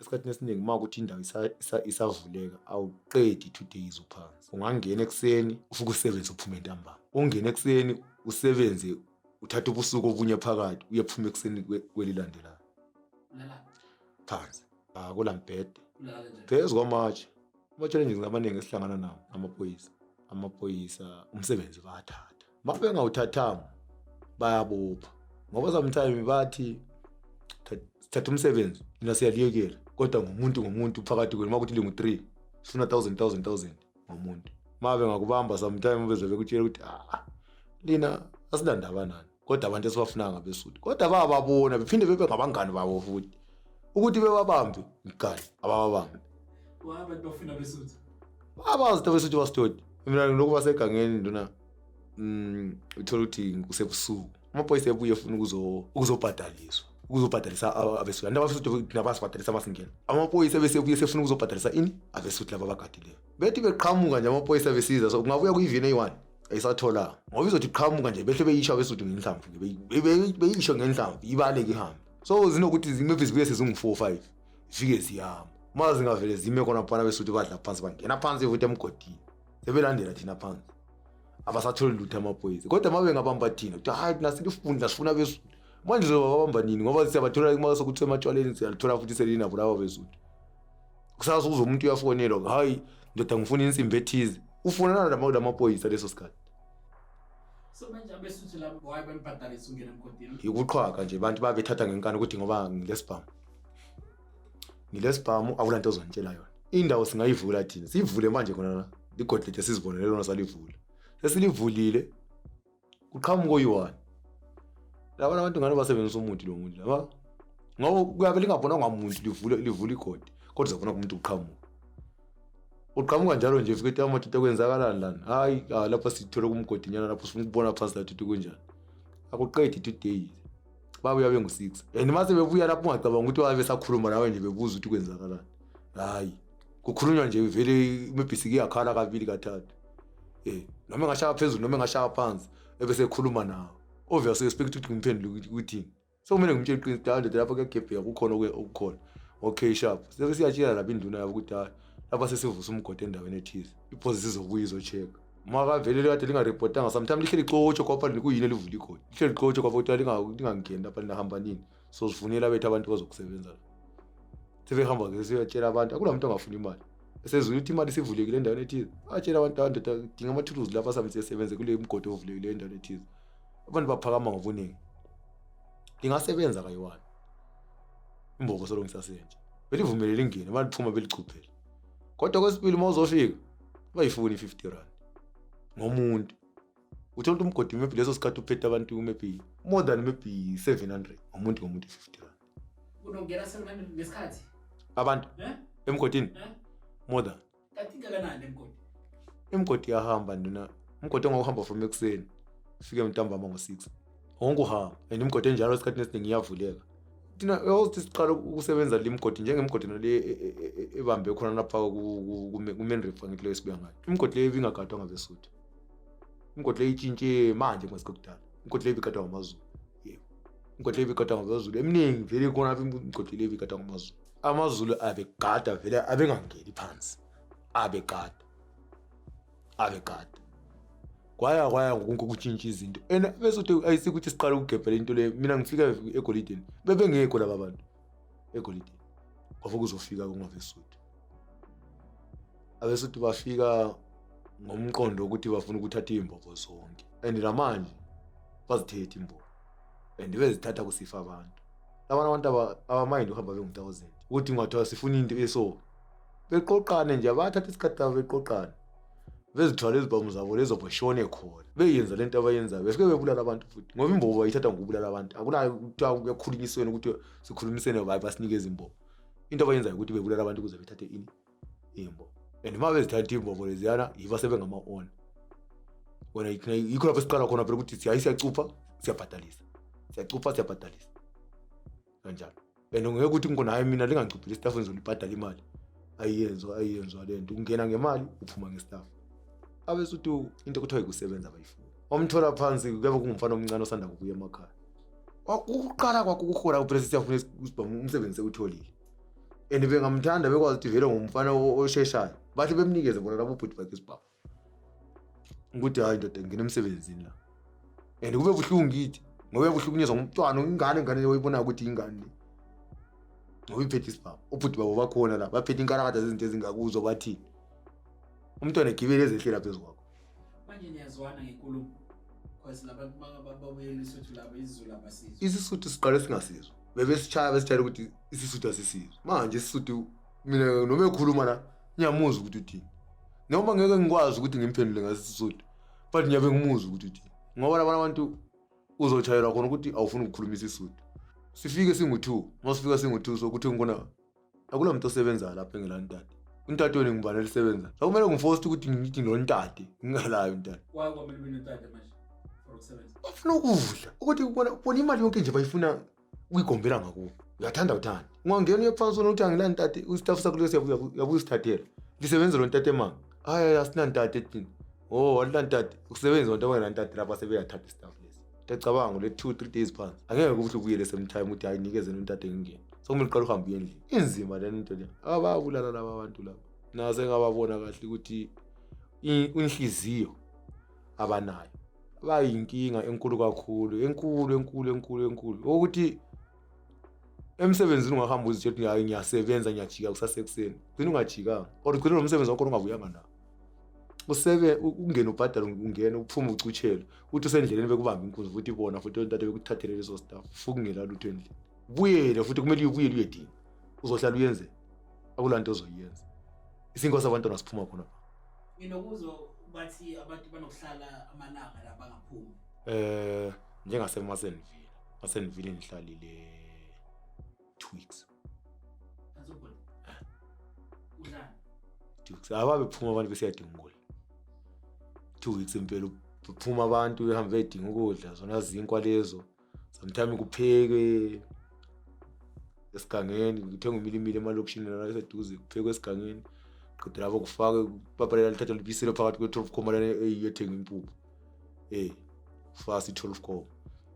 Esikhathini esiningi uma ukuthi indawo isavuleka awuqedi 2 days uphansi. Ungangena ekuseni, ufike usebenze, uphume ntambama. Ungene ekuseni, usebenze, uthathe ubusuku obunye phakathi, uyephuma ekuseni kwelilandelayo. Ulala? Phansi, akula mbhede. Ulala nje? Phezu kwamatshe. Ama-challenges amaningi esihlangana nawo, amaphoyisa. Amaphoyisa umsebenzi bayathatha, uma bengawuthathanga bayabopha, ngoba sometimes bathi, "Sithatha umsebenzi, thina siyaliyekela, kodwa ngumuntu ngomuntu phakathi kwenu, uma kuthi lingu-three, sifuna thousand, thousand, thousand ngomuntu." Uma bengakubamba, sometime beze bekutshela ukuthi, "Ah, lina asinandaba nani, kodwa abantu esibafunayo ngabesuthu." Kodwa bayababona, bephinde bebe ngabangani babo futhi, ukuthi bebabambe ngikani abababambi. Why abantu bafuna besuthu? Abazi ukuthi abesuthu basitoti. Mina ngilokhu basegangeni, nduna. Uthola ukuthi kusebusuku, amaphoyisa ebuye efuna ukuzobhadaliswa, ukuzobhadalisa abesuthu. Anti abesuthu thina basibhadalisa masingena. Amaphoyisa bese ebuye sefuna ukuzobhadalisa ini, abesuthu laba abagadileyo. Bethi beqhamuka nje amaphoyisa besiza, so kungabuya kuyi-van eyi-one ayisatholanga, ngoba izothi qhamuka nje behle beyisho abesuthu ngenhlamvu nje, beyisho ngenhlamvu, ibaleke ihambe. So zinokuthi maybe zibuye sezingu-four, five, zifike ziyama. Uma zingavele zime khona phana, abesuthu badla phansi, bangena phansi futhi emgodini, sebelandela thina phansi, abasatholi lutho amaphoyisa. Kodwa uma bengabamba thina, kuthiwa, "Hayi, thina silifuni, sifuna abesuthu." Manje zobabamba nini? Ngoba siyabathola uma sekuthi ematshwaleni, siyalithola futhi selinabo laba besuthu. Kusasa uze umuntu uyafonelwa, "Hayi ndoda, ngifuna insimbi ethize." Ufonana lamaphoyisa leso sikhathi. So manje abesuthu labo, why banibhadalisa ungena emgodini? Ukuqhwaga nje. Abantu babethatha ngenkani ukuthi ngoba ngilesibhamu, ngilesibhamu, akula nto ozongitshela yona. Indawo singayivula thina, siyivule manje khona la, ligodi lethu esizibonele lona, salivula, sesilivulile, kuqhamuka oyi-one. Laba abantu ngane basebenzisa umuthi lo muntu laba, ngoba kuyabe lingabonwa ngamuntu livule, livule igodi, kodwa uzabona kumuntu uqhamuka, uqhamuka njalo nje, fike ethi, "Amadoda, kwenzakalani lana?" "Hayi, ah, lapha sithole kumgodinyana lapho, sifuna ukubona phansi lapho ukuthi kunjani." Akuqedi 2 days, babuya bengu-six, and mase bebuya lapho ungacabanga ukuthi babe besakhuluma nawe nje, bebuza ukuthi kwenzakalani. Hayi, kukhulunywa nje vele, maybe sikuyakhala kabili kathathu, noma engashaya phezulu noma engashaya phansi, ebese ekhuluma nawe. Obviously expect ukuthi ngimphendule ukuthi ukuthini. Sekumele ngimtshele iqiniso, "Hayi ndoda, lapha kuyagebheka, kukhona okukhona." Okay, sharp. Sebe siyatshela lapha induna yabo ukuthi, "Hayi, lapha sesivusa umgodi endaweni ethize, iphosi sizobuya izo-check." Makavele kade lingaripotanga, sometimes lihle licotshwe kwapha, kuyini elivula igodi, lihle licotshwe kwapha, ukuthi lingangeni lapha, linahamba nini. So sifunela bethu abantu bazokusebenza la. Sebehamba-ke, siyatshela abantu, akula muntu ongafuni imali. Esezwile ukuthi imali isivulekile endaweni ethize, atshela abantu, "Ndoda, dinga amathuluzi lapha, sambe siyesebenze kule mgodi ovulekile endaweni ethize." Abantu baphakama ngobuningi, lingasebenza kayi-one imbobo solo ngisasenje, belivumele lingene, maliphuma belichuphele. Kodwa kwesibili uma uzofika, bayifuni i-R50 ngomuntu. Uthola ukuthi umgodi maybe leso sikhathi uphethe abantu maybe more than maybe 700, ngomuntu ngomuntu R50. Kunongena 700 ngesikhathi? Abantu. Eh? Emgodini. Eh? More than. Kanti ingakanani emgodi? Imigodi iyahamba, nduna. Umgodi ongawuhamba from ekuseni ufike ntambama ngo-6, wonke uhamba, and imigodi enjalo esikhathini esiningi iyavuleka. Thina yazi siqala ukusebenza le migodi, njengemigodi nale ebambe khona lapha ku-main river, ngithi leyo esibuya ngayo. Imigodi leyo ibingagadwa ngabesuthu. Imigodi leyo itshintshe manje, kungasikho kudala imigodi leyo ibigadwa ngamaZulu. Yebo, imigodi leyo ibigadwa ngamaZulu eminingi vele khona lapha. Imigodi leyo ibigadwa ngamaZulu. AmaZulu abegada vele, abengangeni phansi, abegada, abegada. Kwaya kwaya ngokunke kutshintsha izinto, and bese ayisikuthi siqala ukugebhela into leyo. Mina ngifika egolideni bebengekho laba bantu egolideni, kwafike kuzofika kungabesuthu. Abesuthu bafika ngomqondo wokuthi bafuna ukuthatha iy'mbobo zonke, and namanje bazithethe imbobo and bezithatha kusifa abantu. Labana abantu abamayindi ukuhamba bengu-thousand, ukuthi ungathiwa sifuna into eso, beqoqane nje, abathatha isikhathi sabo beqoqane, bezithwala izibhamu zabo lezo, bashone khona beyenza lento abayenzayo, befike bebulala abantu futhi, ngoba imbobo bayithatha ngokubulala abantu. Akula kuthiwa kuyakhulunyisweni ukuthi sikhulumisene, bayi basinikeze imbobo. Into abayenzayo ukuthi bebulala abantu ukuze bethathe ini, imbobo. And uma bezithatha imbobo leziyana, yibo sebengama-owner. Wena yikho lapho siqala khona phela ukuthi siyayi siyacupha, siyabhadalisa, siyacupha, siyabhadalisa kanjalo. And ngeke ukuthi ngikona, hayi, mina lingangicuphile istaff, ngizolibhadala imali. Ayiyenzwa, ayiyenzwa le nto. Ungena ngemali, uphuma ngestaff. Abesuthi into kuthiwa ikusebenza abayifuni. Wamthola phansi, kuyabe kungumfana omncane osanda kubuya emakhaya. Ukuqala kwakho ukuhola kuphela, siyafuna isibhamu, umsebenzi sewutholile. And bengamthanda bekwazi ukuthi vele ngumfana osheshayo, bathi bemnikeze bona labo bhuti bakhe isibhamu ukuthi hayi ndoda, ngena emsebenzini la. And kube buhlungu kithi ngoba buhlukunyezwa ngumntwana, ingane, ingane oyibonayo ukuthi ingane le ngoba iphethe isibhamu. Ubhuti babo bakhona la baphethe inkalakatha zezinto ezingakuzwa, bathini umntwana egibele ezehlela phezu kwakho. Manje niyazwana ngenkulumo, because labantu babuyela iSuthu labo, isiZulu abasizwa. IsiSuthu siqale singasizwa, bebesitshaya besitshayela ukuthi isiSuthu asisizwa. Manje isiSuthu mina noma ekhuluma la ngiyamuzwa ukuthi uthini, noma ngeke ngikwazi ukuthi ngimphendule ngaso isiSuthu, but ngiyabe ngimuzwa ukuthi uthini, ngoba labana abantu uzochayelwa khona ukuthi awufuni ukukhulumisa isiSuthu. Sifike singu-two, uma sifika singu-two, so kuthi ngibona akula muntu osebenzayo lapha engela ntate. Untate wena ngibani elisebenza? Akumele ngiforce ukuthi ngithi nontate, ngingalayo untate. Why kwamele ube notata manje for ukusebenza? Bafuna ukudla ukuthi bona imali yonke nje bayifuna ukuyigombela ngakubo. Uyathanda uthanda, ungangena uye phansi ukuthi angila ntate, istaff sakho leso yabuya usithathela lisebenza lo ntate manga. Hayi, asinantate thina. Oh, alila ntate, ukusebenza abantu abangenantate lapha sebeyathatha istaff lesi. Ngiyacabanga le 2 3 days phansi angeke kuhle ubuyele same time ukuthi hayi nikezeni untate ngingene, sokumele uqale uhambe uye endlini. Inzima lena into le, abayabulala laba bantu laba. Nase ngababona kahle ukuthi inhliziyo abanayo, bayinkinga enkulu kakhulu, enkulu enkulu enkulu enkulu, ukuthi emsebenzini ungahamba uzitshela ukuthi hayi ngiyasebenza, ngiyajika kusasekuseni, gcina ungajikanga or ugcine lo msebenzi wakho ungabuyanga nawo. Usebe ungene ubhadale, ungene uphume ucutshelwe, uthi usendleleni bekubamba inkunzi futhi, ibona futhi ontate bekuthathele leso staff, futhi kungela lutho endlini. Ubuyele futhi, kumele ubuyele uyedinga, uzohlala uyenze, akula nto ozoyenza. Isinkwa sabantwana siphuma khona. Nginokuzwa bathi abantu banokuhlala amalanga la bangaphumi. NjengaseMasenville, Masenville ngihlalile 2 weeks. Azobona udlani? 2 weeks ababe phuma abantu besiyadinga ukudla. 2 weeks impela kuphuma abantu behambe bedinga ukudla, zona zinkwa lezo. Sometimes kuphekwe esigangeni, kuthengwa imilimili emalokishini la eseduze, kuphekwe esigangeni, qeda lapho kufakwe ipapa lela, lithathwa libiselwe phakathi kwe-12 koma lana eyiyothenga impuphu. Fasa i-12 koma,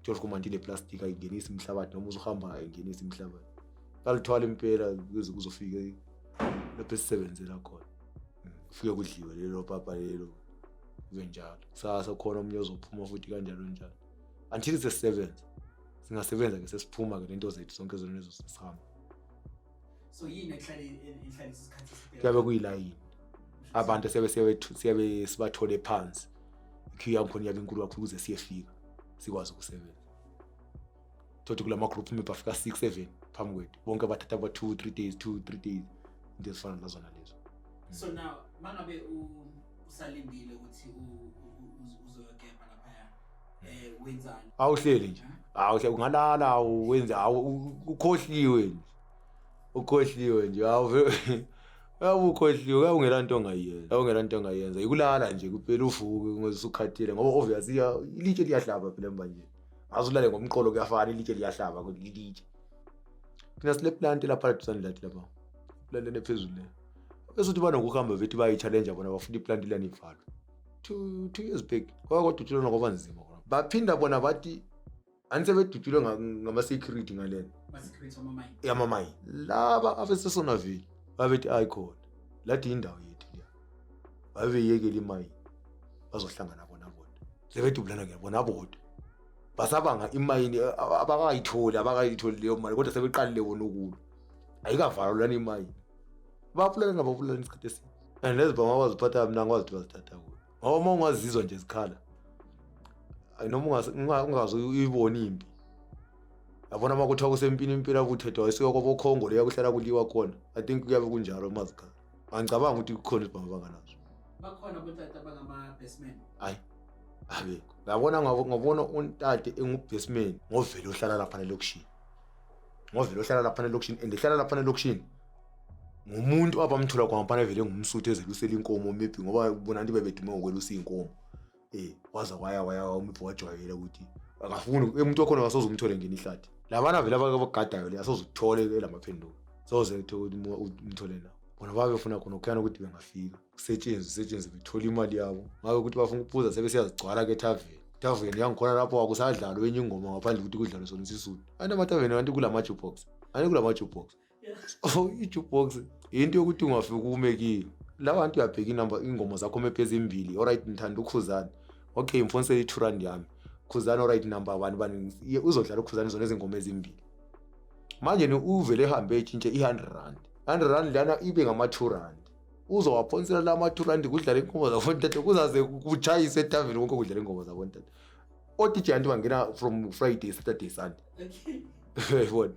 12 koma nti le-plastic ayingenisi umhlabathi, noma uzuhamba ayingenisi umhlabathi, balithwala impela kuze kuzofika lapho esisebenzela khona. Kufike kudliwe lelo papa lelo, kube njalo. Kusasa khona omunye ozophuma futhi, kanjalo njalo until sesisebenza. Singasebenza ke sesiphuma ke lento zethu zonke zona lezo, sesihamba. So yini ekuhlale ihlalisa isikhathi eside? Kuyabe kuyilayini, abantu siyabe sibathole phansi, iqueue yangikhona iyabe inkulu kakhulu ukuze siyefika sikwazi ukusebenza. Thothi kula ma-group maybe afika 6 7 phambi kwethu, bonke bathatha ba 2 3 days, 2 3 days, into ezifana nazona lezo. So now mangabe usalindile ukuthi uzoyogebha laphaya, wenzani? Awuhleli nje, awuhle ungalala, wenze ukhohliwe nje, ukhohliwe nje, uyabe ukhohliwe, uyabe ungela nto ongayenza, ungela nto ongayenza, ikulala nje kuphela, uvuke ngoze usukhathele, ngoba obvious ilitshe liyahlaba phela manje, azulale ngomqolo kuyafana, ilitshe liyahlaba ilitshe. Thina sile plant lapha duzane lathi lapha, plant lena ephezulu le, bese uthi banokuhamba bethi bayi-challenge bona, bafuna iplant lena ivalwe. 2 years back kwake kwadutshulwana, kwaba nzima khona, baphinda bona bathi anisebedutshulwe ngama-security ngalena Ma-security wamamayini? Yamamayini laba abesesonavile, babethi ayi khona lathi indawo yethu leya, babeyekela imayini, bazohlangana bona bodwa, sebedubulana ke bona bodwa, basabanga imayini, abakayitholi leyo mali, kodwa sebeqalile bona ukulwa, ayikavalwa lana imayini, bapulana nabapulana isikhathi eside. And lezi bhama abaziphatha mina ngikwazi ukuthi bazithatha kuyo, ngoba uma ungazizwa nje zikhala, ayi, noma ungaze uyibone impi, yabona, uma kuthiwa kusempini impela kuthethwa isuka kwabokhongo leya kuhlala kuliwa khona. I think kuyabe kunjalo uma zikhala, angicabanga ukuthi kukhona izibhamu abanganazo. Bakhona abotata abangama-bestman? Hayi, abekho. Ngabona ngabona untate engubestman ngovele ohlala laphana elokishini, ngovele ohlala laphana elokishini, and ehlala laphana elokishini ngumuntu abamthola kwangapana, vele ngumsuthu ezelusela inkomo maybe, ngoba bona nti bebedume ngokwelusa iy'nkomo. Waza waya maybe wajwayela ukuthi akafuni umuntu wakhona, kasoze umthole ngena ihlathi labana vele abagadayo le, asoze uthole elamaphendulo, soze uthole ukuthi umthole nawo. Bona babefuna khona kukhuyana ukuthi bengafika kusetshenzwe kusetshenzwe bethole imali yabo, ngabe ukuthi bafuna ukuphuza sebesiyazigcwala ke ethaveni. Thaveni yangikhona lapho akusadlalwa enye ingoma ngaphandle ukuthi kudlalwe sona isisuthu. Anti amathaveni, anti kulama-jukebox, anti kulama-jukebox. So i-jukebox into yokuthi ungafika ume kiyo. Laba bantu uyabheka inamba, ingoma zakho mephi ezimbili. Alright, ngithanda uKhuzani. Okay, mfonsele i-2 rand yami. Khuzani, alright, number bani bani, uzodlala uKhuzani zona izingoma ezimbili. Manje ni uvele ehambe etshintshe i-100 rand, 100 rand lana ibe ngama-2 rand, uzowaphonsela la ma-2 rand kudlala ingoma zabontate, kuzaze kutshayise etaveni konke kudlala ingoma zabontate. O-DJ anti bangena from Friday, Saturday, Sunday. Uyayibona,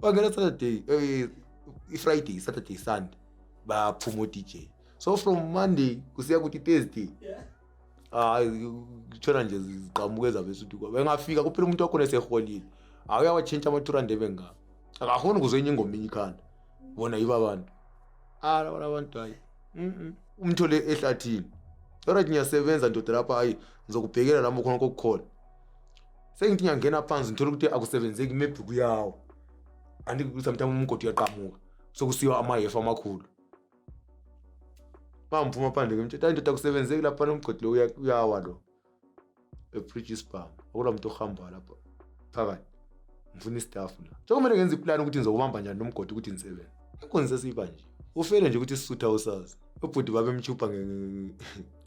bangena Saturday, i-Friday, Saturday, Sunday bayaphuma o-DJ. So from Monday kusiya kuthi Thursday, hayi, kutshona nje ziqhamuke zabeSuthu. Bengafika kuphela umuntu wakhona eseholile, hayi, uyawatshintsha ama-2 rand ebengaka, akafuni kuze enye ingoma enye ikhanda. Bona yibo abantu, ah, laba abantu, hayi. Umthole ehlathini. Alright, ngiyasebenza ndoda lapha, hayi, ngizokubhekela lapho khona kokukhona. Sengithi ngiyangena phansi, ngithola ukuthi akusebenzeki, maybe kuyawa. Anti sometimes umgodi uyaqhamuka, sokusiwa amahefu amakhulu. Bangiphuma phandle, ngimtshela, "Hayi ndoda, akusebenzeki lapha, umgodi lo uyawa lo." Ebridge isibhamu, akula muntu ohamba lapha phakathi. Ngifuna istaff la, njengoba ngenza iplani ukuthi ngizokubamba njani nomgodi ukuthi ngisebenze. Inkonzo sesiyiba nje ufele nje ukuthi isisutha usazi ubhuti babemchupha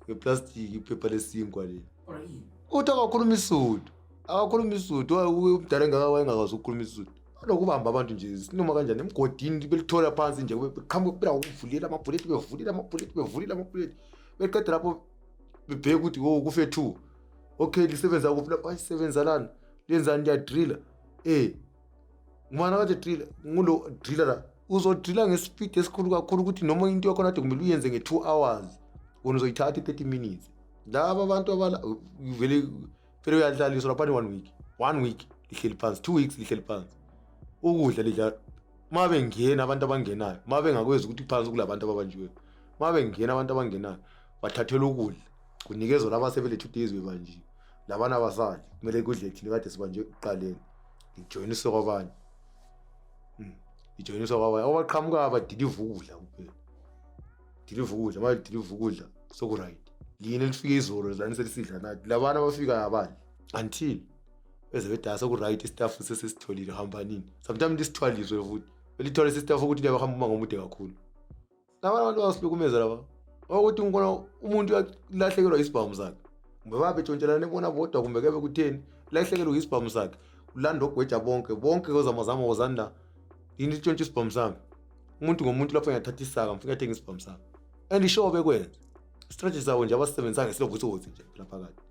ngeplastiki, iphepha lesinkwa leli. Or ini? Uthi akakhuluma isiSuthu, akakhuluma isiSuthu. Umdala engaka wayengakwazi ukukhuluma isiSuthu. Lokubamba abantu nje sinoma kanjani emgodini, belithola phansi nje, beqhamuka kuphela ngokuvulela amabhuleti, bevulela amabhuleti, bevulela amabhuleti, beqeda lapho bebheke ukuthi, "Oh, kufe two. Okay, lisebenza kuphi lapho?" "Ayisebenza lana." "Lenzani? Liyadrilla." Ngubani akade drilla? Ngulo drilla la. Uzodrilla ngespeed esikhulu kakhulu ukuthi noma into yakhona kade kumele uyenze nge-2 hours, wena uzoyithatha i-30 minutes. Laba abantu abala vele vele uyahlaliswa laphana one week, one week lihleli phansi, 2 weeks lihleli phansi. Ukudla lidla ma bengena abantu abangenayo, ma bengakwezi ukuthi phansi kulabantu ababanjiweyo. Ma bengena abantu abangenayo, bathathelwa ukudla, kunikezwa laba sebele 2 days bebanjiwe. Labana abasali kumele kudle thina kade sibanjwe ekuqaleni. Lijoyiniswe kwabanye. Lijoyiniswe kwabanye abaqhamukayo, badiliva ukudla kuphela, diliva ukudla. Ma diliva ukudla soku-right. Lina lifike izolo lani selisidla nathi. Labana abafikayo abadli until beze bedala soku-right, istaff sesisitholile, hambanini. Sometimes lisithwaliswe futhi, belithwalise istaff ukuthi liyabahamba uma ngomude kakhulu. Laba abantu bayasihlukumeza laba, ukuthi ngibona umuntu uyalahlekelwa isibhamu sakhe, kumbe babetshontshelana ebona bodwa, kumbe kebe kutheni, lahlekelwe isibhamu sakhe, ulanda ogweja bonke bonke kozamazama, "Wozani la, yini litshontshe isibhamu sami?" Umuntu ngomuntu lapho, ngiyathatha isaka, ngifika athenga isibhamu sami. And ishow bekwenza strategy sabo nje abasisebenzisa ngesilokhu ukuthi nje phela phakathi.